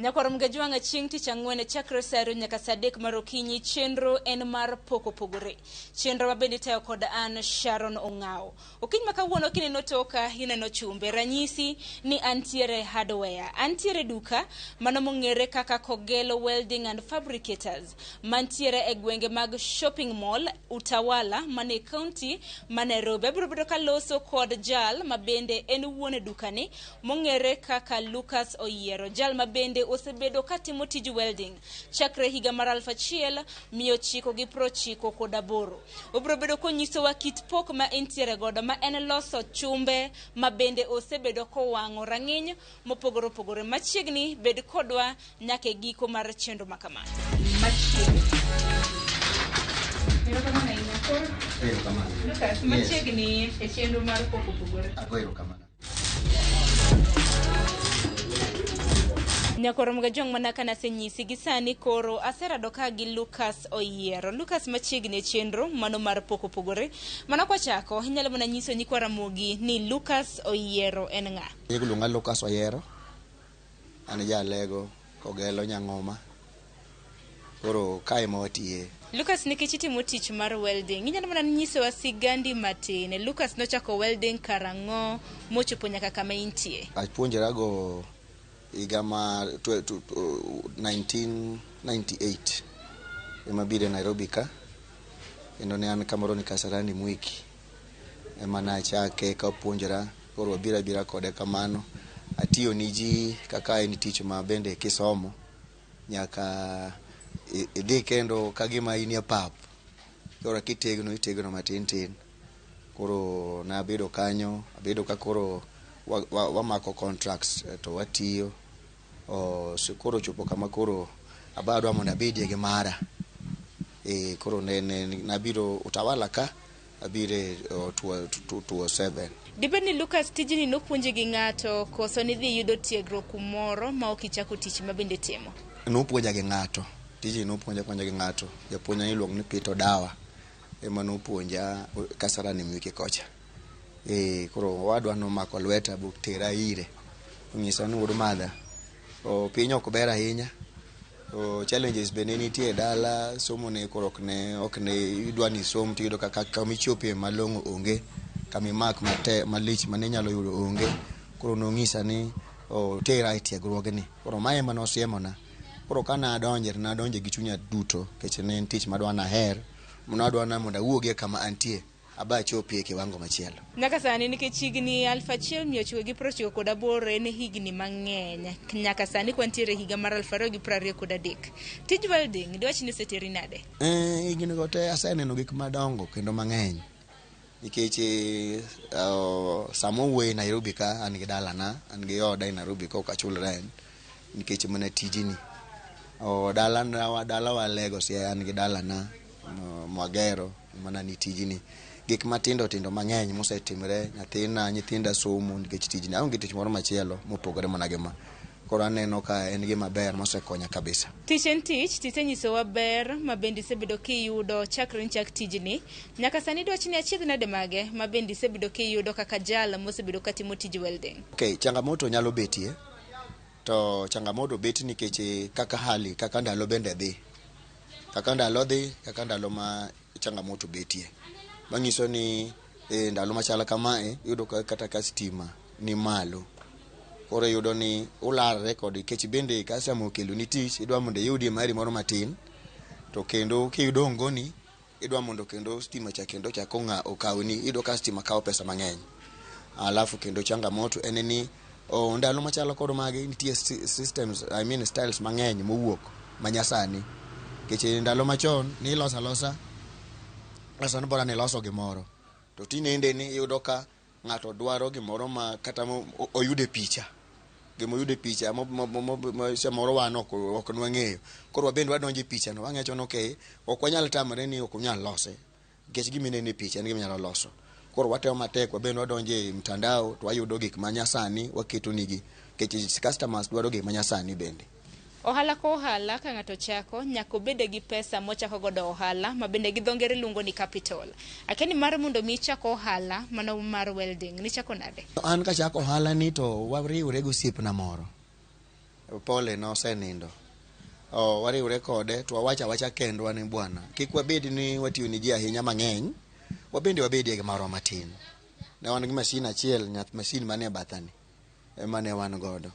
Nyakwar Mgajwang'a chieng' tich ang'wen chakre saa ariyo nyaka saa adek mar okinyi chenro en mar pok opogore. Chenro ma bende itayo kod an Sharon Ong'awo. Okinyi ma kawuono kineno toka ineno chumbe ranyisi ni antiere hardware. Antiere duka mano mong'ere kaka Kogelo Welding and Fabricators mantiere e gwenge mag shopping mall Utawala mane county ma Nairobi. Abiro bedo kaloso kod jal ma bende en wuon dukani mong'ere kaka Lucas Oyiero, jal ma bende osebedo katimo tij welding chakre higa mar 1998. Obiro bedo konyisowa kit pok ma entiere godo ma en loso chumbe ma bende osebedo kowang'o rang'iny mopogore opogore. Machiegni bed kodwa nyaka e giko mar chenro ma kama. Machiegni. Erokamano ahinya. Koro Erokamano. Lucas, machiegni e chenro mar pok opogore. Ago erokamano. Nyakoro Mgajwang' mana ka nasenyisi gi sani koro aserado ka gi Lucas Oyiero. Lucas machiegni e chenro mano mar pok opogore. Mana kwachako, inyalo mana nyiso nyikwa Ramogi ni Lucas Oyiero en ng'a? Iluonga Lucas Oyiero. An jalego Kogelo Nyang'oma. Koro kae ema watiye. Lucas nikech itimo tich mar welding, inyalo mana nyisowa sigandi matin. Lucas nochako welding karang'o mochopo nyaka kama intie? Apuonjora go higa mar 1998 ema abiro e Nairobi ka kendo ne an kamoro ni Kasarani Mwiki ema nachake kapuonjora koro abiro abira kode kamano. Atiyo ni ji kaka en tich ma bende kisomo nyaka idhi kendo ka gima in e pap. Koro kitegno itegno matin tin. Koro nabedo kanyo, abedo ka koro wamako contracts to watiyo. Koro ochopo kama koro aba adwa mondo abedie gi mara. Koro ne nabiro Utawala ka abiro e 207. Dibed ni Lucas tijni nopuonji gi ng'ato koso nidhi yudo tiegruok kumoro ma ok ichako tich ma bende itimo? Nopuonja gi ng'ato. Tijni nopuonja puonja gi ng'ato. Japuonjna niluongo ni Peter Odawa ema nopuonja Kasarani Mwiki kocha. Koro owadwa nomako lweta botera ire. Onyisa ni wuod madha, piny ok ber ahinya. Challenges be ne nitie e dala, somo ne koro ok ne idwa ni isom tiyudo ka kama ichopie malong'o onge, kama imak matek malich mane inyalo yudo onge. Koro nonyisa ni otera e tiegruogni. Koro mae ema nosiemona. Koro ka nadonje to nadonje gi chunya duto nikech ne en tich madwa naher. Nadwa ni mondo awuogie kama antie aba achopie kiwango machielo. Nyaka sani nikech higni 1998 en higni mang'eny. Nyaka sani kwantiere higa mar 2023. Tij welding diwach ni oseteri nade? Higni go te aseneno gik madongo kendo mang'eny. Nikech sama owuoyo e Nairobi ka an gi dalana, an gi oda e Nairobi ka ok achul rent nikech mana tijni. Dalawa Lego Siaya an gi dalana mwagero mana ni tijni. Gik matindo tindo mang'eny mosetimre, nyathina, nyithinda somo nikech tijni. Aonge tich moro machielo mopogore mana gi ma. Koro aneno ka en gima ber mosekonya kabisa. Tich en tich, tisenyisowa ber ma bende isebedo kiyudo chakre nichak tijni. Nyaka sani dwach ni achiedh nade mage ma bende isebedo kiyudo kaka jal mosebedo katimo tij welding? Okay, changamoto nyalo betie. To changamoto bet nikech kaka hali, kaka ndalo bende dhi. Kaka ndalo dhi, kaka ndalo ma changamoto betie. Manyiso ni ndalo machal kamae, iyudo ka kata ka stima ni malo. Koro iyudo ni ularre kod nikech bende customer okelo ni tich, idwa mondo iyudie mari moro matin. To kendo kiyudo ongoni, idwa mondo kendo stima cha kendo chak okawni, iyudo ka stima kawo pesa mang'eny. Alafu kendo changamoto en ni ndalo machalo kod magi nitie systems, I mean styles mang'eny mowuok manyasani. Nikech ndalo machon niloso alosa, loso ni bora niloso gimoro. To tinende ni iyudo ka ng'ato dwaro gimoro ma kata oyudo e picha. Gima oyudo e picha samoro wan ok nwang'eyo. Koro wabende wadonjo e picha no wang'echo ni okay, ok wanyal tamre ni ok unyal lose. Nikech gima ineno e picha en gima inyalo loso. Koro watemo matek wabende wadonjo e mtandao to wayudo gik manyasani waketo nigi. Nikech customers dwaro gik manyasani bende. Ohala ka ohala ka ng'ato chako nyaka obed gi pesa mochako godo ohala ma bende gi dho ngere luongo ni capital. Akia ni mar mondo mi ichak ohala mano mar welding nichako nade? An kachako ohala ni to wariwre gi osiepna moro. Pole nosenindo. Wariwre kode to wawacho awacha kendwa ni bwana, kik wabed ni watiyo ni ji ahinya mang'eny, wabende wabedie gi marwa matin. Ne wan gi masin achiel, nyath masin manie bathani ema ne wan godo.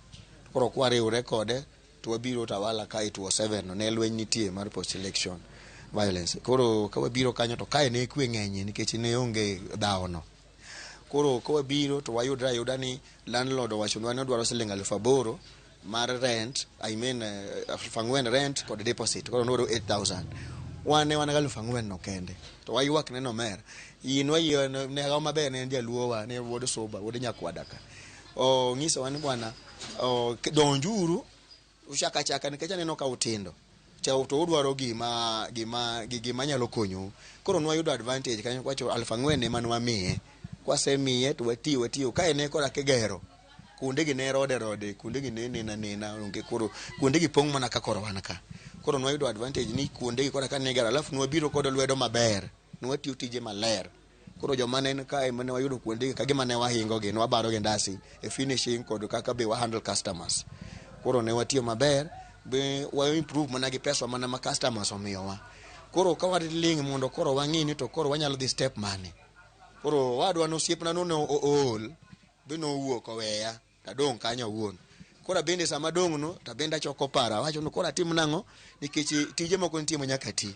Koro kwariwre kode to wabiro Utawala kae 207 no ne lweny nitie mar post election violence. Koro ka wabiro kanyo to kae ne kwe ng'enyie nikech ne onge dhawo no. Koro ka wabiro to wayudre ayuda ni landlord owachonwa ni odwaro siling 8,000 mar rent, I mean 4,000 rent kod deposit. Koro nodwaro 8,000. Wan ne wan gi 4,000 no kende. To waywak ne nomer. In wayie ne maber ne en jaluo wa, ne wuod Suba, wuod Nyakwada ka. Onyisowa ni bwana, donjuru uchak achaka nikech aneno ka utindo. To udwaro gima nyalo konyou. Koro nwayudo advantage kanyo kwacho 4,000 ema nwamiye. Kwasemiye to watiyo watiyo. Kae ne koro kigero. Kuonde gi ne rode rode, kuonde gi ne nena nena, onge koro kuonde gi pong' mana ka koro wan ka. Koro nwayudo advantage ni kuonde gi koro ka ne gero, alafu nwabiro kod lwedo maber. Nwatiyo tije maler. Koro joma ne kae mane wayudo kuonde gi ka gima ne wahingo gi, nwabaro gi ndasi e finishing kod kaka be wa handle customers. Koro ne watiyo maber, be wa improve mana gi pesa mana ma customers omiyowa. Koro ka waling mondo koro wang'i ni to koro wanyalo dhi step mane. Koro wadwa no osiepna no ne ool, be nowuok oweya, tadong' kanyo awuon. Koro abende sama adong' no, to abende achoko paro, awacho ni koro atim nang'o, nikech tije moko nitie ma nyaka ti.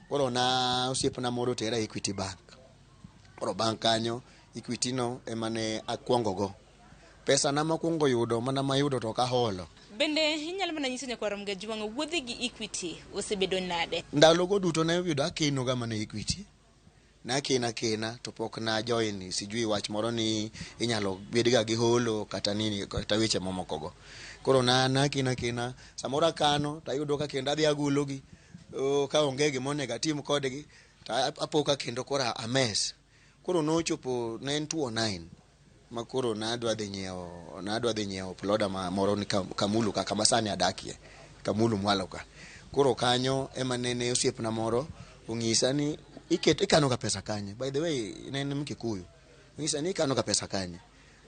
Koro na osiepna moro otera Equity Bank. Koro bang' kanyo, Equity no ema ne akwongo go. Pesa na mokwongo yudo, mana mayudo to ok aholo. Bende inyalo mana nyiso nyakwar Mgajwang' wuodhi gi Equity osebedo nade? Ndalo go duto ne oyudo akeno ga mana Equity. Nakena akena to pok na join, sijui wach moro ni inyalo bed ga gi holo kata nini kata weche mamoko go. Koro na nakena akena, samoro akano to ayudo ka kendo adhi agologi, ka onge gima onego atim kodgi to apo ka kendo koro ames. Koro nochopo ne en 209 ma koro nadwa dhi nyiewo, nadwa dhi nyiewo ploda ma moro ni Kamulu ka, kama sani adakie, Kamulu mwalo ka. Koro kanyo ema nene osiepna moro onyisa ni ikano ga pesa kanye. By the way, ne en Mkikuyu. Onyisa ni ikano ga pesa kanye.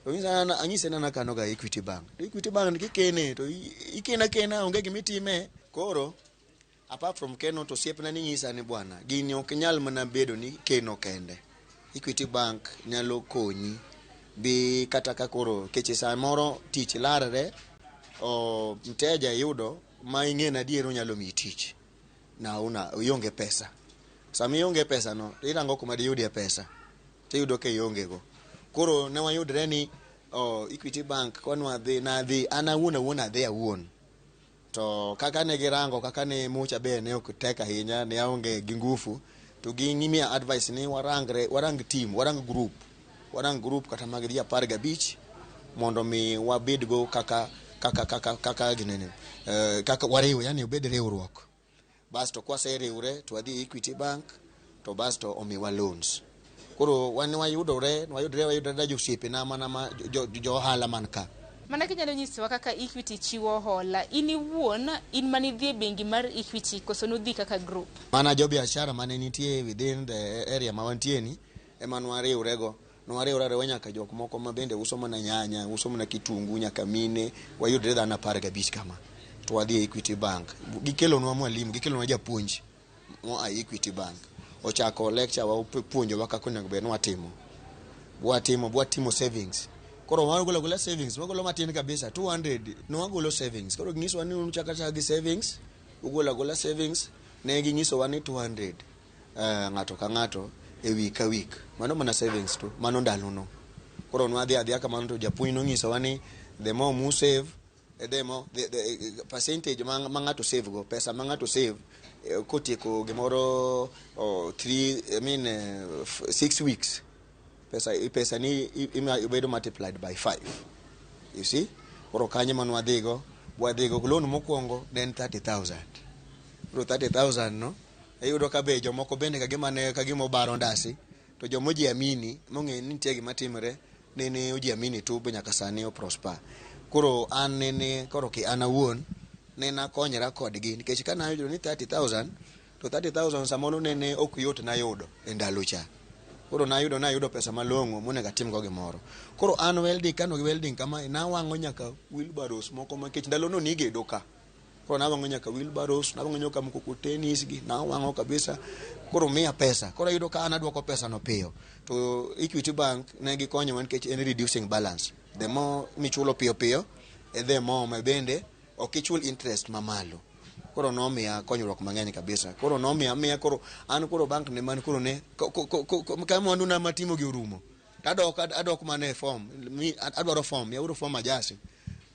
Onyisa anyise ni nakano ga Equity Bank. To Equity Bank kikene to ikena kena onge gima itime. Koro apart from keno to osiepna ni nyisa ni bwana, gini ok nyal mana bedo ni keno kende. Equity Bank nyalo konyi bi kata ka koro keche samoro tich larre, o mteja iyudo ma ing'e na adier onyalo miyi tich. Na una ionge pesa. Sama ionge pesa no, to irango kuma diyudie pesa. To iyudo ka ionge go. Koro ne wayudre ni Equity Bank konwa dhi nadhi an awuon awuon adhi awuon. To kaka ne girango, kaka ne mucha be ne ok tek ahinya, ne aonge gi ngufu, to gimiya advice ni warangre, warang team, warang group. Warang group kata mag ji 15 mondo mi wabed go kaka kaka kaka kaka ginene. Kaka wariw, yani obed riwruok. Bas to kwaseriwre to wadhi Equity Bank to bas to omiwa loans. Koro wan wayudore, wayudore josiepena mana ma jo ohala man ka. Mana kinyalo nyisowa kaka Equity chiwo hola, in iwuon in manidhi e bengi mar Equity koso nudhi kaka group? Mana jo biashara mane nitie within the area ma wantie ni ema nwariwre go. Nwariwre ariwa nyaka jok moko ma bende uso mana nyanya, uso mana kitungu, nyaka mine, wayudre dhano 15 kama. To wadhi e Equity Bank. Gikelonwa mwalimu, gikelonwa japuonj moa Equity Bank. Ochako lecture wa puonjowa kaka onego bed ni watimo. Bwatimo savings. Koro wagolo agola savings, wagolo matin kabisa 200 nwagolo savings. Koro ginyisowa ni uchako achaka gi savings, ugolo agola savings, ne ginyisowa ni 200 ng'ato ka ng'ato e week ka week. Mano mana savings to, mano ndalono. Koro nwadhi adhiya kamano to japuonj nonyisowa ni the more mu save, the more the percentage ma ng'ato save go, pesa ma ng'ato save kotieko gimoro 3, I mean 6 weeks, pesa ni ibedo multiplied by 5. You see? Koro kanyo ma nwadhigo, wadhigo loan mokwongo ne en 30,000. Koro 30,000 no, iyudo ka be jomoko bende kagima ne kagima obaro ndasi, to jomo jiamini mong'eyo ni nitie gima timre, nene ojiamini tu be nyaka sani o prosper. Koro an nene, koro ki an awuon, nene akonyra kodgi, nikech ka nayudo ni 30,000, to 30,000 samoro nene ok yot nayudo e ndalo cha. Koro nayudo pesa malong'o monego atimgo gimoro. Koro an welding, kano gi welding kama, nawang'o nyaka wheelbarrows moko makech ndalono nigedo ka. Koro nawang'o nyaka wheelbarrows, nawang'o nyaka mkokotenis gi, nawang'o kabisa. Koro miya pesa. Koro ayudo ka an aduoko pesa no piyo. To Equity Bank ne gikonyowa nikech en reducing balance. The more michulo piyo piyo, the more ma bende ok ichul interest mamalo. Koro nomiya konyruok mang'eny kabisa. Koro nomiya miya koro an koro bank ne man koro ne ka mwandu na matimo gi orumo. Adok adok mana e form. Adwaro form, yauru form ajasi.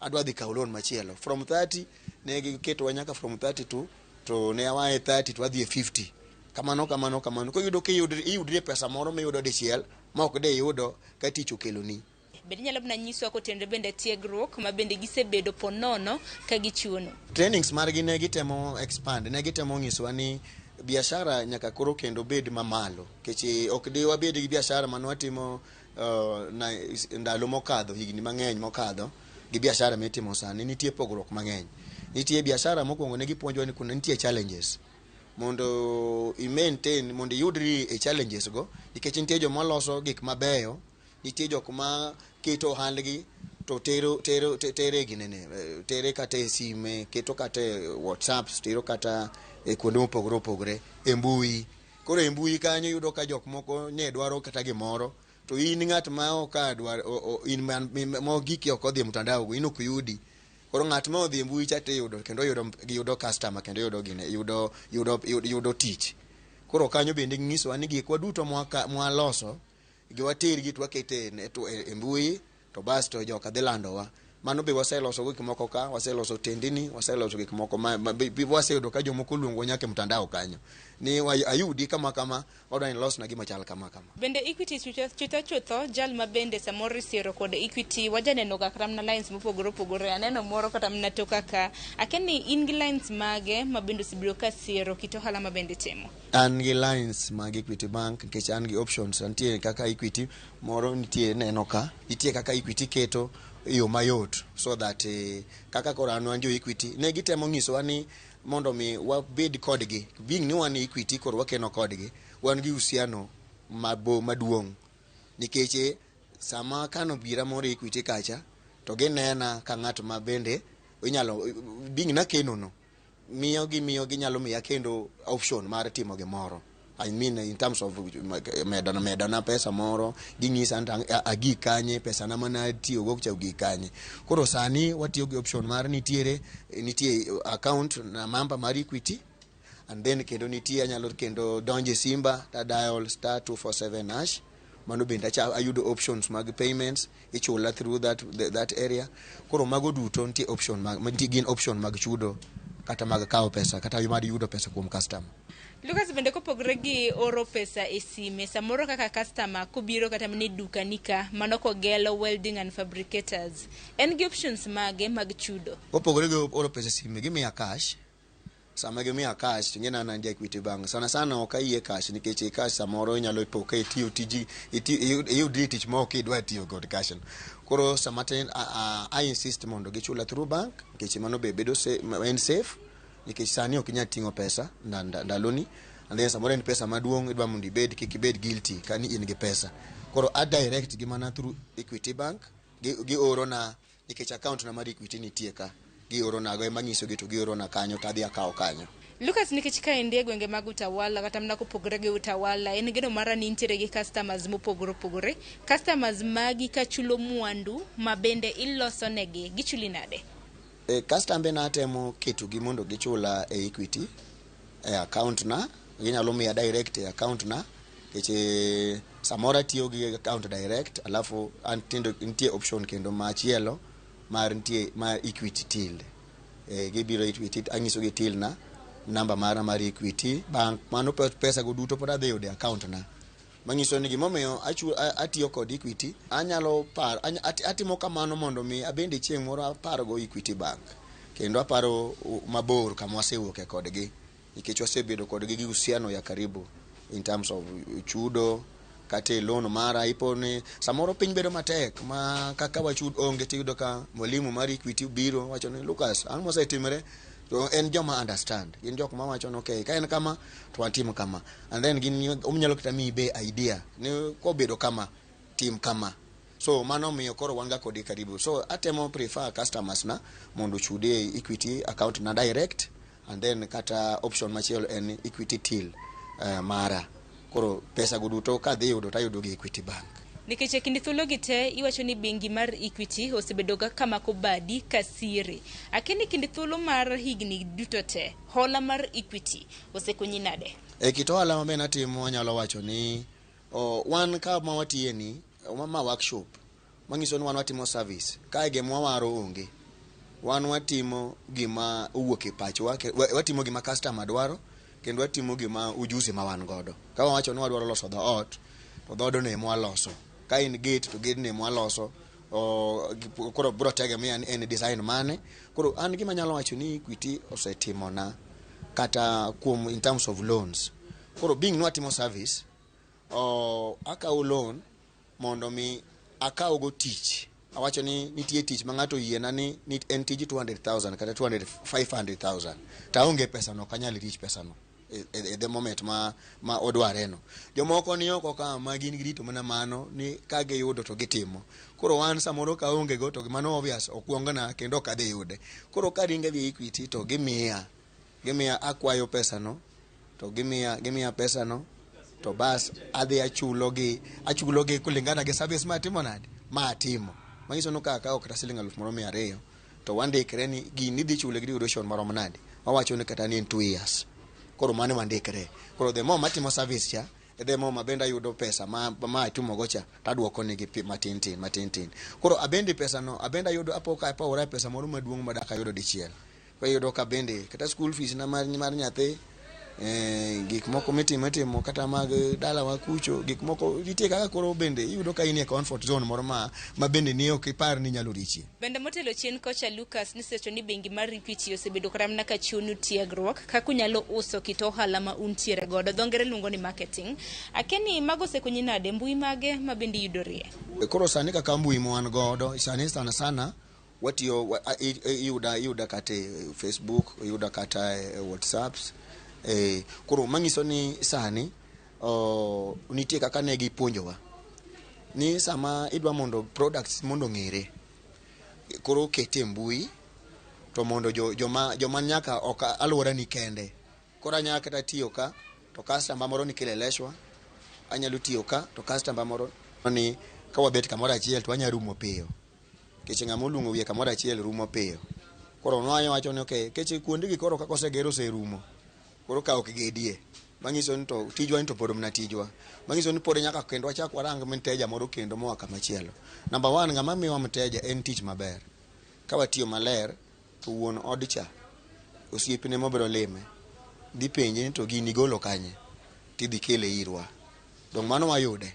Adwa dhi kawo loan machielo. From 30 ne giketowa nyaka from 32 to ne awaye 30 to adhi e 50. Kamano kamano kamano. Koro iyudo ka iyudri pesa moro miyudo dichiel ma ok de iyudo ka tich okeloni. Bende inyalo mana nyiswa kotenore bende tiegruok ma bende gisebedo ponono ka gichiwono. Trainings margi ne gitemo expand, ne gitemo nyisowa ni biashara nyaka koro kendo bed mamalo. Nikech ok di wabed gi biashara mane watimo ndalo mokadho, higni mang'eny mokadho, gi biashara mitimo sani, nitie pogruok mang'eny. Nitie biashara mokwongo ne gipuonjowa ni kuna nitie challenges. Mondo i maintain, mondo iyudri e challenges go, nikech nitie joma loso gik mabeyo, nitie jok ma keto ohandgi to tero tero tere ginene, tere kata e sime, keto kata e WhatsApp, tero kata e kuonde mopogore opogore e mbui. Koro e mbui kanyo iyudo ka jok moko ne dwaro kata gimoro, to in ng'at ma ok dwar, in man ma giki ok odhi e mtandao go, in ok yudi. Koro ng'at ma odhi e mbui cha tiyudo, kendo yudo yudo customer, kendo yudo gine, yudo yudo yudo tich. Koro kanyo bende nyisowa ni gikwa duto mwaloso gi watergi to wakete e mbui, to bas to joka dhi landowa. Mano be waseloso gik moko ka, waseloso tendini, waseloso gik moko ma waseyudo ka jomoko luongo nyaka e mtandao kanyo. Ni ayudi kama kama, wadwa ni losna gima chal kama kama. Bende Equity chutho chutho, jal ma bende samoro isiero kod Equity, wajaneno ga kata mana lines mopogore opogore. Aneno moro kata mana toka ka. Akia ni in gi lines mage ma bende osebedo ka siero kit ohala ma bende itimo? An gi lines mag Equity Bank nikech an gi options. Nitie kaka Equity moro nitie neno ka, nitie kaka Equity keto yo mayot so that kaka koro an wan jo Equity ne gitemo nyisowa ni mondo mi wabed kodgi, being ni wan Equity koro wakeno kodgi, wan gi uhusiano maduong' nikech sama kano bira moro Equity kacha to ginena ka ng'at ma bende inyalo being nakeno no miyo gimiyo ginyalo miya kendo option mar timo gimoro. I mean in terms of medona pesa moro, ging'isa ni agik kanye, pesa na mane atiyogo cha ogik kanye. Koro sani watiyo gi option mar nitiere nitie account na namba mar Equity, and then kendo nitie anyalo kendo donjo e simba ta dial *247#. Mano bende ayudo options mag payments, ichula through that area. Koro mago duto nitie option mag, nitie gin option mag chudo kata mag kawo pesa kata mar yudo pesa kuom customer. Lucas, bende kopogore gi oro pesa e sime, samoro kaka customer kobiro kata mana e dukani ka, mano Kogelo Welding and Fabricators, en gi options mage mag chudo? Kopogore gi oro pesa e sime, gimiya cash. Sama gimiya cash, to ing'e ni an ja Equity Bank. Sana sana ok ayie cash nikech cash samoro inyalo po ka itiyo tiji, iyudri tich ma ok idwa tiyo kod cash no. Koro sama tin, I insist mondo gichula through bank, nikech mano be bedo en safe, nikech sani ok inyal ting'o pesa ndaloni. And then samoro en pesa maduong', idwa mondo ibed, kik ibed guilty ka ni in gi pesa. Koro a direct gi mana through Equity Bank, gioro na, nikech account na mar Equity nitie ka. Gioro na go ema nyisogi to gioro na kanyo to adhi akawo kanyo. Lucas, nikech kaendi e gwenge mag Utawala kata mana kopogore gi Utawala, en geno mara ni intiere gi customers mopogore opogore. Customers magi ka chulo mwandu ma bende iloso negi, gichuli nade? Custombe na atemo ketogi mondo gichula e Equity e account na, ginyalo miya direct e account na, nikech samoro atiyo gi account direct, alafu an tindo nitie option kendo machielo mar nitie mar Equity till. Gibiro Equity, anyiso gi till na, namba mara mar Equity Bank, mano pesa go duto pod adhi yudo e account na. Manyiso ni gimomiyo atiyo kod Equity, anyalo paro, atimo kamano mondo mi abende chieng' moro apargo Equity Bank. Kendo aparo mabor kama wasewuoke kodgi, nikech wasebedo kodgi gi uhusiano ya karibu in terms of chudo kata e loan mara. Ipo ni samoro piny bedo matek ma kaka wachud onge, tiyudo ka mwalimu mar Equity biro wacho ni Lucas, ang'o mosetimore? To en joma understand, gin jok mawacho ni okay, ka en kama to watim kama, and then gin onyalo kata miyi be idea ni kobedo kama tim kama. So mano miyo koro wan ga kodi karibu. So atemo prefer customers na mondo ochude e Equity account na direct, and then kata option machielo en Equity till mara. Koro pesa go duto kadhi yudo tayudo gi Equity Bank. Nikech e kind thuologi te iwacho ni bengi mar Equity osebedo ga kamako badi ka siri. Akia ni kind thuolo mar higni duto te, hola mar Equity osekonyi nade? E kit ohala mabe natimo anyalo wacho ni wan kama watiye ni ma workshop manyiso ni wan watimo service kae gima wawaro onge. Wan watimo gima owuok e pachwa, watimo gima customer dwaro, kendo watimo gima ujuzi ma wan godo. Ka wawacho ni wadwaro loso dhoot, to dhoodno ema waloso. Ka en gate to gate no ema waloso. Koro bro tegemea ni en design mane. Koro an gima anyalo wacho ni Equity osetimona kata kuom in terms of loans. Koro being ni watimo service, akawo loan mondo mi akaw go tich. Awacho ni nitie tich ma ng'ato oyiena ni en tij 200,000 kata 200 500,000 to aonge pesa no, ok anyal reach pesa no e the moment ma odware no. Jomoko ni oko ka ma gin girito mana mano ni ka giyudo to gitimo. Koro wan samoro ka aonge go to mano obvious okuongna kendo ok adhi yude. Koro karingo adhi Equity to gimiya akwayo pesa no to gimiya pesa no to bas adhi achulo gi kulingana gi service ma atimo nade ma atimo. Manyiso ni ka akawo kata siling 1,200 to wandikre ni gini idhi chule gi duration marom nade. Wawacho ni kata ni en 2 years. Koro mano wandikre. Koro the more matimo service cha, the more ma bende ayudo pesa ma atimo go cha taduoko negi matin tin matin tin. Koro abende pesa no abende ayudo apo ka apawora pesa moro maduong' madak ayudo dichiel. Koro iyudo ka bende kata school fees na mar nyathi, gik moko mitimo itimo kata mag dalawa kucho, gik moko nitie kaka koro bende iyudo ka in e comfort zone moro ma bende ni ok ipar ni inyalo richie. Bende motelo chien kocha Lucas nisewacho ni bengi mar Equity osebedo kata mana ka chiwonu tiegruok kaka unyalo uso kit ohala ma untiere godo. Dho ngere luongo ni marketing. Akia ni mago osekonyi nade, mbui mage ma bende iyudorie? Koro sani kaka mbui ma wan godo sani sana sana watiyo iyuda kata e Facebook, iyuda kata e WhatsApps. Koro manyiso ni sani nitie kaka ne gipuonjowa ni sama idwa mondo products mondo ong'ere koro kete e mbui to mondo joma nyaka ok aluora ni kende. Koro anyalo kata tiyo ka to customer moro ni Kileleshwa, anyalo tiyo ka to customer moro ni ka wabet kamoro achiel to wanyalo rumo piyo. Nikech ng'ama oluongo wiye kamoro achiel rumo piyo. Koro nwawacho ni okay, nikech kuonde gi koro kaka oseger oserumo. Koro ka ok gedie. Manyiso ni to tijwa ni to pod mana tijwa. Manyiso ni pod nyaka kendo wachak warang mteja moro kendo moa kamachielo. Number one, ng'ama miyowa mteja en tich maber. Ka watiyo maler to wuon od cha osiepne mobiro lime dhi penje ni to gini igolo kanye tidhi kele irwa. Dong' mano wayude.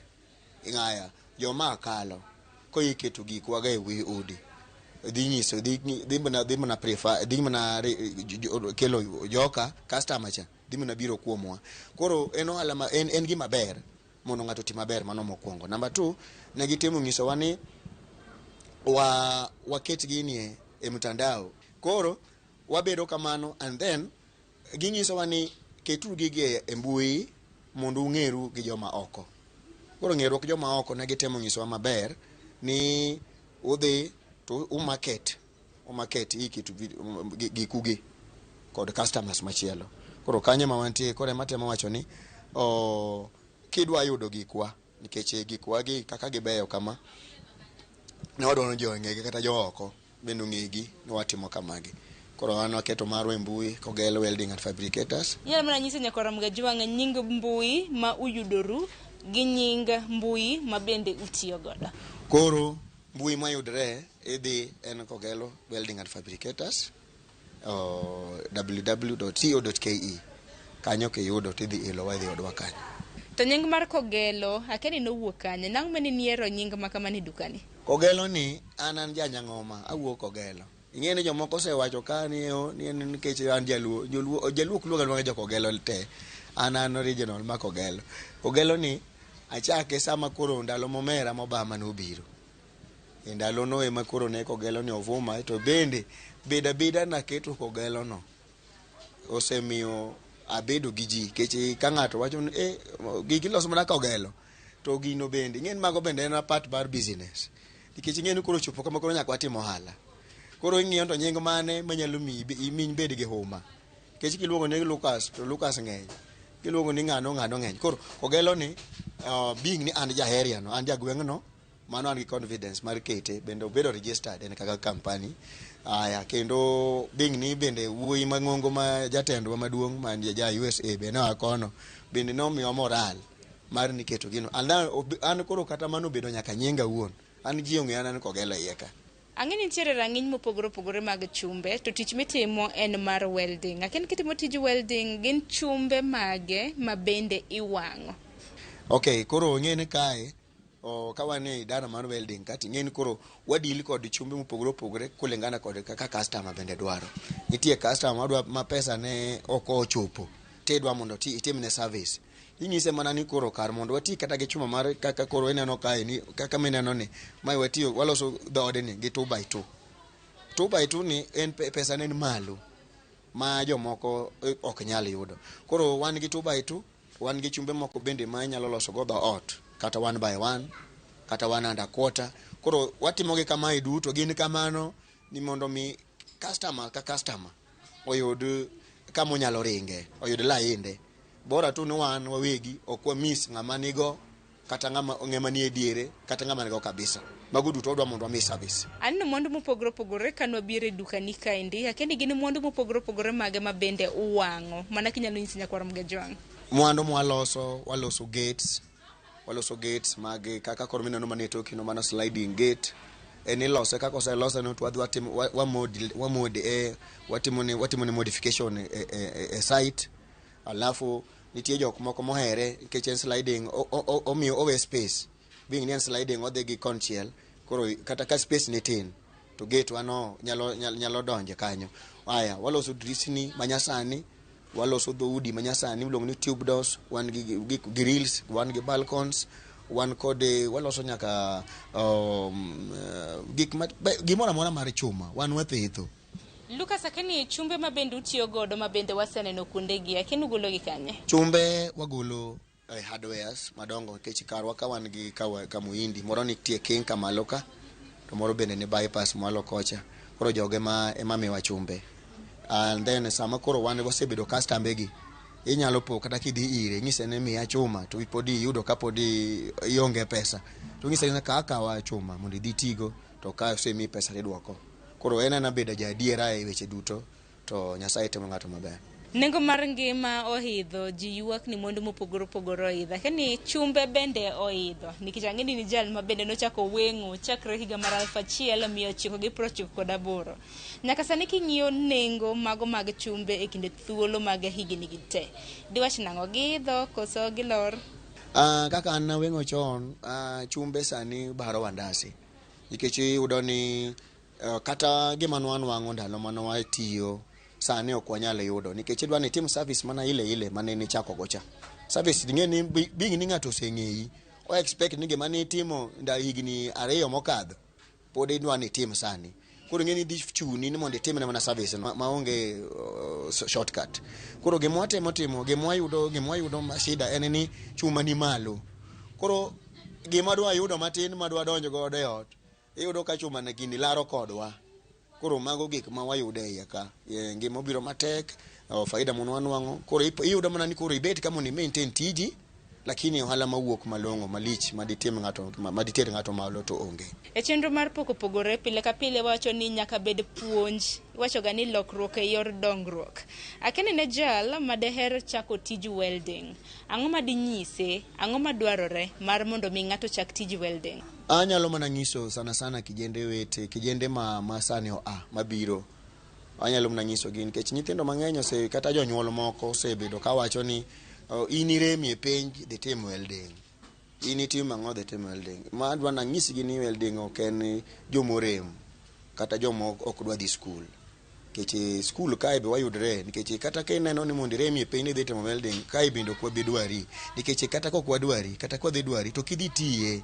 Ing'aya joma kalo koiketo gikwa ga e wi udi dhi nyiso dhi mana prefer dhi mana kelo joka customer cha dhi mana biro kuomwa. Koro en ohala ma en gima ber mondo ng'ato oti maber, mano mokwongo. Number two, ne gitemo nyisowa ni waket gini e mtandao. Koro wabedo kamano and then ginyisowa ni keturu gigi e mbui mondo ung'eru gi joma oko. Koro ng'eruok gi joma oko ne gitemo nyisowa maber ni udhi to umarket iketo gikugi kod customers machielo. Koro kanyo ema wantie. Koro ema temo wacho ni kidwa yudo gikwa, nikech gikwa gi kaka gibeyo kama ne wadwaro ni ji ong'egi kata jo oko bende ong'egi ni watimo kamagi. Koro wan waketo marwa e mbui, Kogelo Welding and Fabricators. Inyalo mana nyiso nyakwar Ramogi Ajwang' nying mbui ma uyudoru gi nying mbui ma bende utiyo godo. Koro mbui mayudre idhi en Kogelo Welding and Fabricators www.co.ke. Kanyo kiyudo tidhi ilowa idhi yudwa kanyo. To nying mar Kogelo akia ni nowuok kanye? Nang'o mane niyiero nying ma kamano e dukani? Kogelo ni an janyang'oma, awuok Kogelo. Ing'e ni jomoko osewacho ka ni ni en nikech an jaluo, joluo jaluo ok luonga aluonga jo Kogelo te. An original ma Kogelo. Kogelo ni achake sama koro ndalo momera mobama nobiro. E ndalo no ema koro ne Kogelo ni ovuma to bende beda beda naketo Kogelo no. Osemiyo abedo gi ji nikech ka ng'ato wacho ni eh, gigi iloso mana Kogelo to gino bende ing'e ni mago bende en a part mar business nikech ing'e ni koro ochopo kama koro nyaka watim ohala. Koro ing'iyo to nying mane manyalo miyi imi ibed gi huma. Nikech kiluongo ni Lucas to Lucas ng'eny. Kiluongo ni ng'ano ng'ano ng'eny. Koro Kogelo ni being ni an ja area no, an ja gweng'no, mano an gi confidence mar kete bende obedo registered en kaka company. Aya kendo being ni bende wuoyi mang'ongo ma jatendwa maduong' man ja USA be noa kono bende nomiwa moral mar ni keto gino. And an koro kata mano obedo nyaka nyinga awuon. An ji ong'eya ni Kogelo iye ka. Ang'e ni nitiere rang'iny mopogore opogore mag chumbe to tich mitimo en mar welding. Akia ni kitimo tij welding gin chumbe mage ma bende iwang'o? Okay, koro ing'e ni kae ka wan e idara mar welding ka ting'e ni koro wadeal kod chumbe mopogore opogore kulingana kod kaka customer bende dwaro. Nitie customer madwa ma pesa ne ok ochopo tidwa mondo itimne service. Inyise mana ni koro kar mondo wati kata gi chuma mar kaka koro ineno kae ni kaka mineno ni mae watiyo waloso dhoodni gi 2 by 2. 2 by 2 ni en pesa ne en malo ma jomoko ok nyal yudo. Koro wan gi 2 by 2, wan gi chumbe moko bende ma inyalo loso go dhoot kata 1 by 1 kata 1 and a quarter. Koro watimo gi kamae duto gin kamano ni mondo mi customer ka customer oyud kama onyalo ringe, oyud lainde. Bora tu ni wan wawegi ok wamis ng'ama nigo kata ng'ama nie diere kata ng'ama nigo kabisa. Mago duto wadwa mondo wami service. Aneno mwandu mopogore opogore ka nwabiro e dukani kaendi. Akia ni gin mwandu mopogore opogore mage ma bende uwang'o mana kinyalo nyisi nyakwar Mgejwang'. Mwandu mwaloso, waloso gates, waloso gates mag kaka koro mineno manie toki no mano sliding gate. En ilose kaka oselose no to wadhi watimo wamod e watimo ne modification e site. Alafu nitie jok moko mohere nikech en sliding omiyo owe space. Being ni en sliding odhi gi konchiel koro kata ka space ni tin to gate wano nyalo donje kanyo. Aya waloso dirisni manyasani, waloso dhoudi manyasani miluongo ni tube doors, wan gi grills, wan gi balcons, wan kod waloso nyaka gik ma gimoro amora mar chuma wan wathetho. Lucas, akia ni chumbe ma bende utiyo godo ma bende waseneno kuondegi, akia ni ugolo gi kanye? Chumbe wagolo e hardwares madongo nikech karwa ka wan gi kamuhindi moro nitie King kamalo ka to moro bende ni bypass mwalo kocha. Koro jogo ema miwa chumbe. And then sama koro wan wasebedo customers gi inyalo po kata kidhi ire inyise ni miya chuma to pod iyudo ka pod ionge pesa to inyise ni ka akawa chuma mondo idhi tigo to ka osemiyi pesa tiduoko. Koro en ena bedo ja adiera e weche duto to Nyasaye timo ng'ato maber. Nengo mar ngima oidho, ji ywak ni mwandu mopogore opogore oidho. Akia ni chumbe bende oidho nikech ang'e ni jal ma bende nochako weng'o chakre higa mar 1998. Nyaka sani king'iyo nengo mago mag chumbe e kinde thuolo mag higni gi te, diwach nang'o, giidho koso gilor? Kaka an naweng'o chon, chumbe sani baro wandasi nikech iyudo ni kata gima nwanwang'o ndalo mane watiyo sani ok wanyal yudo nikech idwa ni itim service mana ile ile mane nichako go cha. Service ing'e ni being ni ng'ato oseng'eyi, o expect ni gima nitimo higni 2 mokadho pod idwa ni itim sani. Koro ing'e ni dhi chuni ni mondo itimne mana service maonge shortcut. Koro gima watemo timo, gima wayudo shida en ni chuma ni malo. Koro gima dwa yudo matin madwa donjo godo e ot, iyudo ka chuma ne gini laro kodwa. Koro mago gik ma wayudo e iye ka. Ngima obiro matek, faida mondo wanwang'o. Koro iyudo mana ni koro ibet ka mondo i maintain tiji, lakini ohala mawuok malong'o malich maditim ng'ato maditer ng'ato malo to onge. E chenro mar pok opogore pile ka pile wacho ni nyaka bed puonj. Iwacho ga ni lokruok e yor dongruok. Akia ni ne jal madeher chako tij welding, ang'o madinyise, ang'o madwarore mar mondo mi ng'ato chak tij welding? Anyalo mana nyiso sana sana kijende wete, kijende ma sani oa mabiro. Anyalo mana nyiso gi nikech nyithindo mang'eny ose kata jonyuol moko osebedo kawacho ni in iremi e penj dhi tim welding. In itim ang'o dhi tim welding. Ma adwa nanyisgi ni welding ok en jomorem kata joma ok dwa dhi skul. Nikech skul kae be wayudre nikech kata ka ineno ni mondo iremi e penj ni idhi timo welding kae bende ok wabi dwari. Nikech kata ka ok wadwari kata ka wadhi dwari to ok idhi tiye.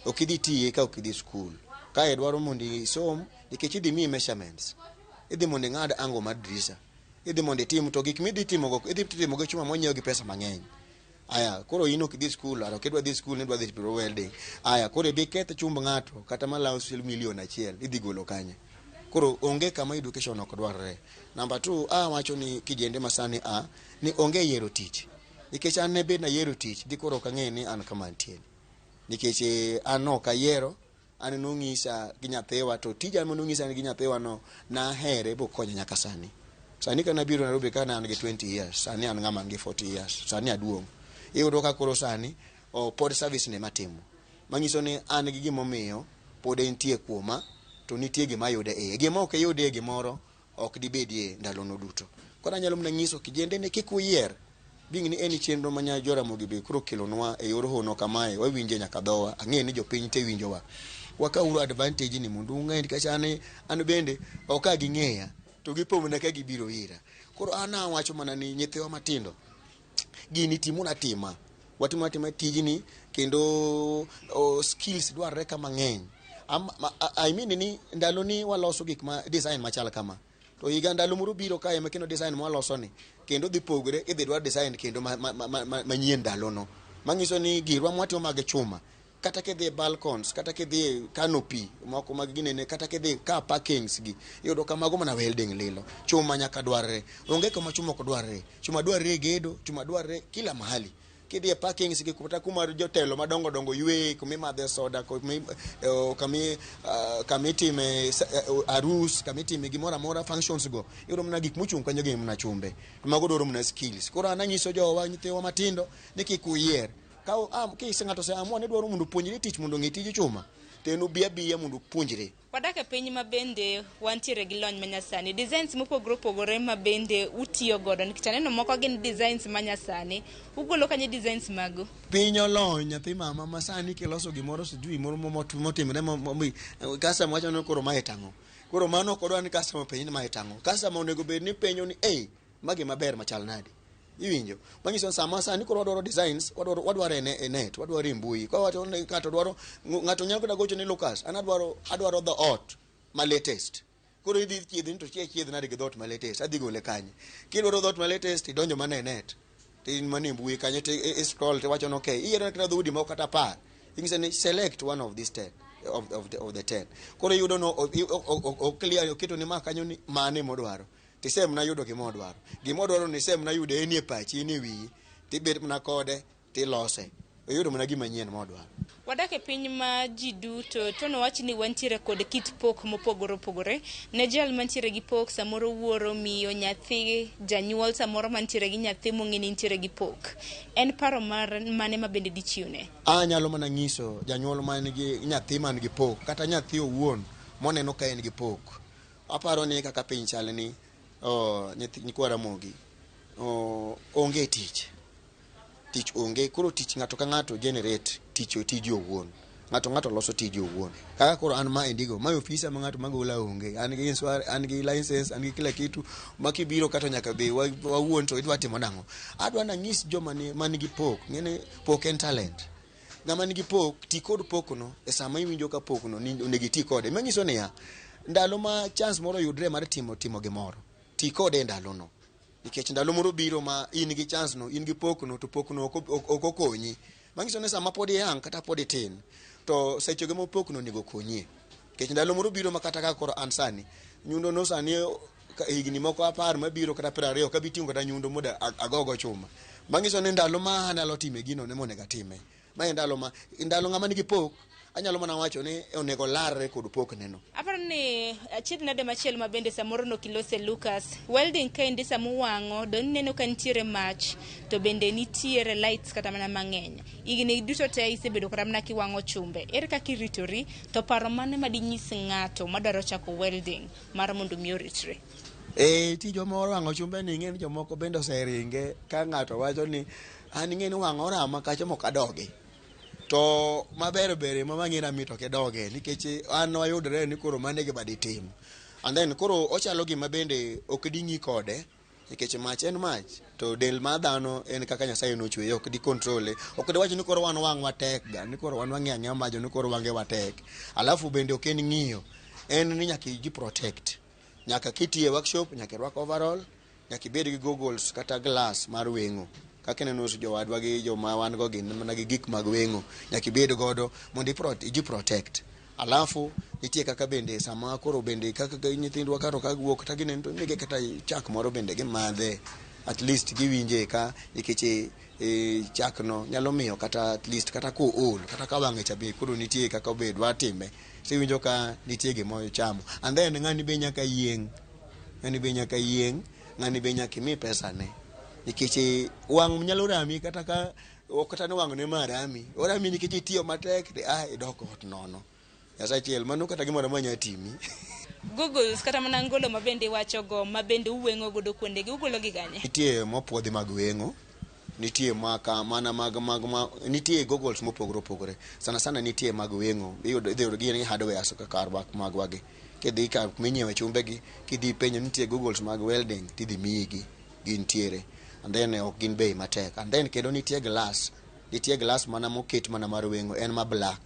Ok idhi tiye ka ok idhi skul. Kae dwaro mondo isom nikech idhi miyi measurements. Idhi mondo ing'ad angle mar dirisha. Idhi mondo itim to gik midhi timogo idhi timo gi chuma monyiew gi pesa mang'eny. Aya, koro in ok idhi skul, aro ok idwa dhi skul, nidwa dhi timo welding. Aya, koro ibi keth chumb ng'ato kata malawo 1,000,000 idhi golo kanye? Koro onge kama education ok dwarre. Number 2, awacho ni kijende masani a ni onge yiero tich. Nikech an ne bed nayiero tich, di koro ok ang'e ni an kama antie. Nikech an ok ayiero, an nong'isa gi nyathiwa to tija manong'isa gi nyathiwa no nahere bokonya nyaka sani. Sani ka nabiro Nairobi ka ne an gi 20 years, sani an ng'ama an gi 40 years, sani aduong'. Iyudo ka koro sani pod service ne matimo. Manyiso ni an gi gimomiyo pod entie kuoma to nitie gima ayude iye. Gima ok iyudie gimoro ok dibedie ndalono duto. Koro anyalo mana nyiso kijende ni kik uyier. Being ni en chenro ma Joramogi be koro okelonwa e yor hono kamae, wawinje nyaka dhowa, ang'e ni jopiny te winjowa. Wakawuru advantage ni mondo ung'e nikech an bende ok a ging'eya to gipomna ka gibiro ira. Koro an awacho mana ni nyithiwa matindo, gini timuna atima. Watimo atima tijni kendo skills dwarre ka mang'eny. I mean ni ndalo ni waloso gik ma design machal kama. To higa ndalo moro biro kae ma kendo design mwaloso ni kendo dhi pogre idhi dwar design kendo manyien ndalono. Manyiso ni girwa mwatimo mag chuma kata kidhi e balcons kata kidhi e canopy moko mag ginene kata kidhi car parkings gi iyudo ka mago mana welding lilo. Chuma nyaka dwarre. Onge kama chuma ok dwarre. Chuma dwarre e gedo, chuma dwarre kila mahali. Kidhi e parkings gi kata kuma jotelo madongo dongo yweye, kuma imadhe soda, kama itime arus, kama itime gimoro amora functions go, iyudo mana gik mochung' kanyo gin mana chumbe. To mago dwaro mana skills. Koro an anyiso jowa nyithiwa matindo ni kik uyier. Ka kise ng'ato ose amua ni dwaro mondo opuonjre tich mondo ong'e tij chuma, to en obi abiya mondo opuonjre. Wadak e piny ma bende wantiere gi lony manyasani, designs mopogore opogore ma bende utiyo godo, nikech aneno moko gin designs manyasani. Ugolo kanye designs magu? Piny olony nyathi mama ma sani kiloso gimoro sijui moro motimre customer wacho ni koro mae tang'o. Koro mano ok odwa ni customer openj ni mae tang'o. Customer onego bed ni penjo ni ei magi maber machal nade. Iwinjo? Manyiso ni sama sani koro wadwaro designs, wadwaro e net, wadwaro e mbui. Ka wacho ni ng'ato dwaro, ng'ato nyalo kata gocho ni Lucas, an adwaro dhoot ma latest. Koro idhi chiedhni to chiedh nade gi dhoot ma latest, adhi gole kanye? Kidwaro dhoot ma latest, idonjo mana e net. To in mana e mbui kanyo to i scroll to iwacho ni okay, iyiero kata dhoudi moko kata 10. Inyise ni select one of these 10. Of the 10. Koro iyudo no, o clear, oketo ni ma kanyo ni mane modwaro. Tisem na yudo gima odwaro. Gima odwaro ni sem na yude en e pachi, en e wiyi. Tibet mana kode, tilose. Oyudo mana gima nyien modwaro. Wadak e piny ma ji duto to nowach ni wantiere kod kit pok mopogore opogore. Ne jal mantiere gi pok, samoro wuoro, miyo, nyathi, janyuol samoro mantiere gi nyathi mong'e ni nitiere gi pok. En paro mar mane ma bende dichiwne? Anyalo mana nyiso janyuol man gi nyathi man gi pok, kata nyathi owuon moneno ka en gi pok. Aparo ni kaka piny chal ni, nyathi nyikwa Ramogi, onge tich. Tich onge, koro tich ng'ato ka ng'ato generate tich tije owuon. Ng'ato ng'ato loso tije owuon. Kaka koro an ma endigo, ma ofisa ma ng'ato magola onge. An gi insurance, an gi license, an gi kila kitu. Ma kibiro kata nyaka be wawuon to idwa timo nang'o? Adwa nang'is joma man gi pok. Ng'eni pok en talent. Ng'ama nigi pok, ti kod pokno e sama iwinjo ka pokno ni onego iti kode. Manyiso niya, ndalo ma chance moro oyudre mar timo gimoro, ti kode e ndalono. Nikech ndalo moro biro ma in gi chance no, in gi pokno, to pokno ok okonyi. Manyiso ni sama pod iyang' kata pod itin, to sechego ma pokno onego okonyie. Nikech ndalo moro biro ma kata kaka koro an sani, nyundo no sani higni moko 10 mabiro kata 20 ok abi ting'o kata nyundo mondo agogo chuma. Manyiso ni ndalo ma anyalo time gino ne monego atime. Ma en ndalo ma, ndalo ng'ama nigi pok, anyalo mana wacho ni onego larre kod pokneno. Aparo ni achiedh nade machielo ma bende samoro nokilose Lucas. Welding kaendi sama uwang'o, do ineno ka nitiere mach, to bende nitiere lights kata mana mang'eny. Higni duto te isebedo kata mana kiwang'o chumbe. Ere kaka iritori, to paro mane madinyis ng'ato madwaro chako welding mar mondo mi oritre? Tijwa mar wang'o chumbe ni ing'e ni jomoko bende oseringe ka ng'ato wacho ni an ing'e ni wang'o orama kacha mok adogi. To maber ber ema wang'e ni mit ok idoge nikech an wayudre ni koro mano e gima ditim. And then koro ochalo gima bende ok ding'i kode nikech mach en mach to del mar dhano en kaka Nyasaye nochweye ok di control. Ok diwach ni koro wan wang'wa tek ga ni koro wan wang'e ang'eya majo ni koro wange watek. Alafu bende ok en ng'iyo, en ni nyaka iji protect. Nyaka kitiye workshop nyaka irwak overall, Nyaka ibed gi goggles kata glass mar weng'o. Kaka ineno jowadwa gi joma wan go gin mana gi gik mag weng'o. Nyaka ibed godo mondo iji protect. Alafu nitie kaka bende sama koro bende kaka nyithindwa kato ka wuok kata gineno to imigi kata chak moro bende gimadhe. At least giwinje ka nikech chak no nyalo miyo kata at least kata kool kata ka wang'e cha be koro nitie kaka obed watime. Iwinjo ka nitie gima ochamo. And then ng'ani be nyaka yieng'. Ng'ani be nyaka yieng'. Ng'ani be nyaka imi pesa ne. Nikech wang' nyalo rami kata ka ok kata ni wang' ne ma rami. Orami nikech itiyo matek to idok ot nono. Nyasaye achiel mano kata gimoro amora nyalo timi. Goggles kata mana ngolo ma bende iwacho go ma bende uweng'o godo kuondegi ugolo gi kanye? Nitie mopuodhi mag weng'o. Nitie maka mana mag mag ma nitie goggles mopogore opogore. Sana sana nitie mag weng'o. Iyudo idhi yudo gi hardware kaka magwa gi. Kidhi ka minyiewe chumbe gi kidhi penjo nitie goggles mag welding tidhi miyi gi gintiere. And then ok gin bei matek. And then kendo nitie glass. Nitie glass mana moket mana mar weng'o en ma black.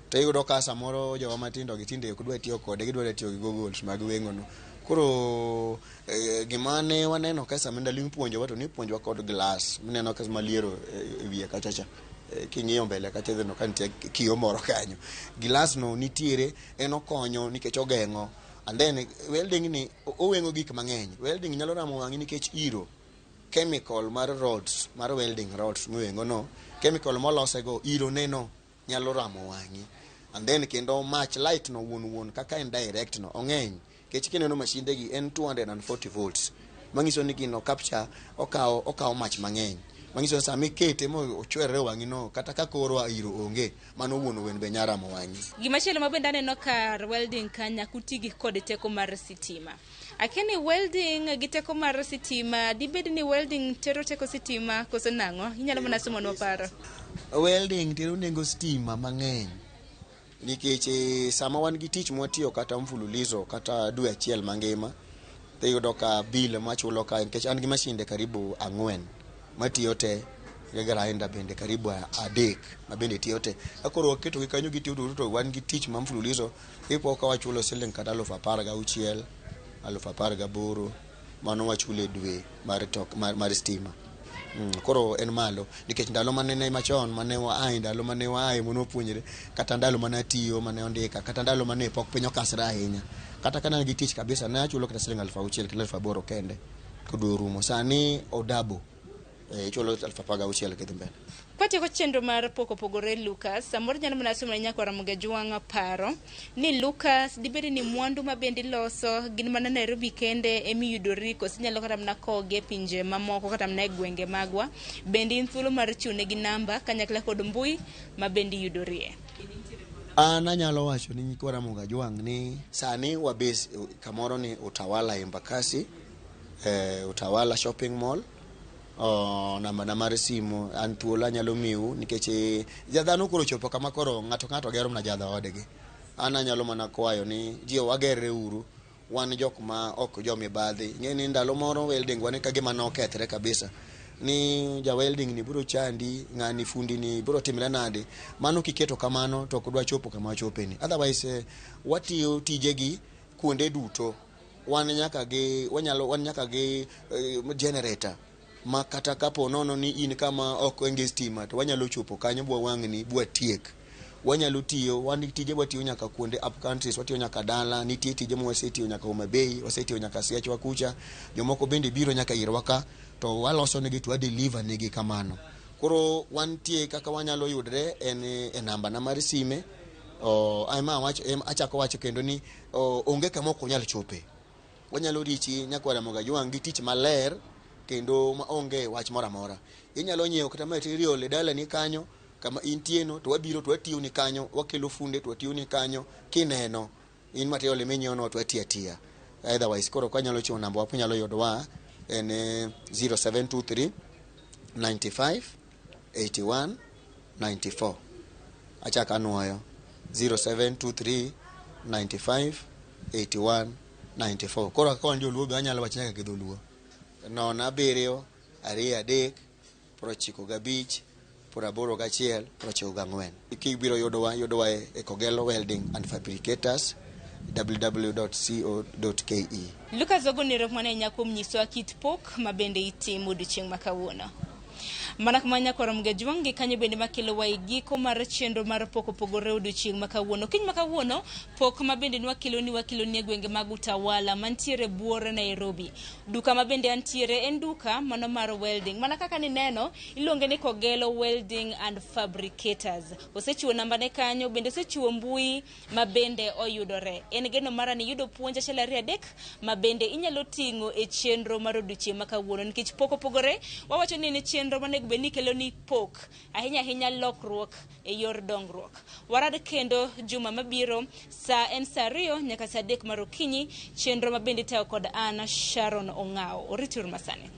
To iyudo ka samoro jowa matindo gi tinde ok dwa tiyo kode gidwa tiyo gi goggles mag weng'o no. Koro gima ne waneno ka sama ndalo mipuonjowa to nipuonjowa kod glass mineno ka maliero e wiye kacha cha. King'iyo mbele kacha idhi neno ka nitie kiyo moro kanyo. Glass no nitiere en okonyo nikech ogeng'o. And then welding ni oweng'o gik mang'eny. Welding nyalo ramo wang'i nikech iro. Chemical mar rods mar welding rods miweng'o no chemical molose go iro neno nyalo ramo wang'i. And then kendo mach light no wuon wuon kaka en direct no ong'eny. Nikech kineno mashinde gi en 240 volts. Manyiso ni gino capture okawo mach mang'eny. Manyiso ni sama ikete mo ochwerre wang'i no kata ka koro iro onge mano wuon wuon be nyalo ramo wang'i. Gimachielo ma bende aneno kar welding ka nyaka uti gi kod teko mar sitima. Akia ni welding gi teko mar sitima dibed ni welding tero teko sitima koso nang'o? Inyalo mana somonwa paro. Welding tero nengo stima mang'eny. Nikech sama wan gi tich mwatiyo kata mfululizo kata dwe achiel mangima tiyudo ka bill machulo ka nikech an gi mashinde karibu 4 matiyo te gi grinder bende karibu 3 ma bende tiyo te. Ka koro waketo gi kanyo gitiyo duto to wan gi tich ma mfululizo ipo ka wachulo siling kata 16,000 18,000 mano wachulo e dwe mar tok mar stima. Koro en malo nikech ndalo mane machon mane waaye ndalo mane waaye mane wapuonjre kata ndalo mane atiyo mane ondika kata ndalo mane pok piny okasre ahinya kata ka ne an gi tich kabisa ne achulo kata siling 6,000 kata 8,000 kende ka dwe orumo. Sani odabo ichulo 16,000 kidhi mbele. Kwatieko chenro mar pok opogore Lucas, samoro nyalo mana somo ne nyakwara Ramogi paro ni Lucas dibed ni mwandu ma bende iloso gin mana Nairobi kende emiyudori koso inyalo kata mana kogi e pinje mamoko kata mana e gwenge magwa. Bende in thuolo mar chiwo negi namba kanyakla kod mbui ma bende iyudorie. An anyalo wacho ni nyikwa Ramogi Ajwang' ni sani wabase kamoro ni Utawala Embakasi, Utawala Shopping Mall. Namba na mar simu an thuolo anyalo miu nikech dhano koro ochopo kama koro ng'ato ng'ato gero mana jadhoodgi. An anyalo mana kwayo ni ji wagerre uru wan jok ma ok jomibadhi. Ing'e ni ndalo moro welding wane ka gima nokethre kabisa. Ni ja welding ni biro chandi, ng'ani fundi ni biro timre nade. Mano kiketo kamano to ok dwa chopo kama wachope ni. Otherwise watiyo tijegi kuonde duto. Wan nyaka gi wanyalo wan nyaka gi generator ma kata kapo nono ni in kama ok onge stima to wanyalo chopo kanyo bwa wang'ni bwa tiek. Wanyalo tiyo wan gi tije watiyo nyaka kuonde up countries, watiyo nyaka dala, nitie tije ma wasetiyo nyaka Homa Bay, wasetiyo nyaka Siachwa kucha. Jomoko bende biro nyaka irwa ka to waloso negi to wa deliver negi kamano. Koro wantie kaka wanyalo yudre en e namba na mar sime. Achako wacho kendo ni onge kama ok wanyal chope. Wanyalo richi nyakwar Ramogi Ajwang' gi tich maler kendo maonge wach moro amora. Inyalo nyiewo kata material e dalani kanyo kama intie no to wabiro to watiyo ni kanyo, wakelo funde to watiyo ni kanyo kineno in material eminyiewo no to watiyo atiya. Otherwise koro kanyalo chiwo namba wa kunyalo yudowa en 0723 95 81 94. Achako anuoyo 0723 95 81 94. Koro kaka wan joluo be anyalo wacho nyaka gi dholuo. 0 7 2 3 95 81 94. Kibiro yudowa e Kogelo Welding and Fabricators. www.co.ke. Lucas wagoni erokamano ahinya kuom nyisowa kit pok ma bende itimo odiochieng' ma kawuono. Mana kama nyakwar Mgejwang' gi kanyo bende makelowa e giko mar chenro mar pok opogore odiochieng' ma kawuono. Kiny ma kawuono, pok ma bende nwakeloni wakeloni e gwenge mag Utawala mantiere buore Nairobi. Duka ma bende antiere en duka mano mar welding. Mana kaka nineno, iluonge ni Kogelo Welding and Fabricators. Osechiwo namba ne kanyo, bende osechiwo mbui ma bende oyudore. En geno mara ni yudo puonj achiel ariyo adek ma bende inyalo ting'o e chenro mar odiochieng' ma kawuono. Nikech pok opogore, wawacho ni en chenro monego bed ni kelo ni pok, ahinya ahinya lokruok e yor dongruok. Warad kendo juma mabiro, saa en saa 2 nyaka saa 3 mar okinyi, chenro ma bende itayo kod an Sharon Ong'ao. Orituru masani.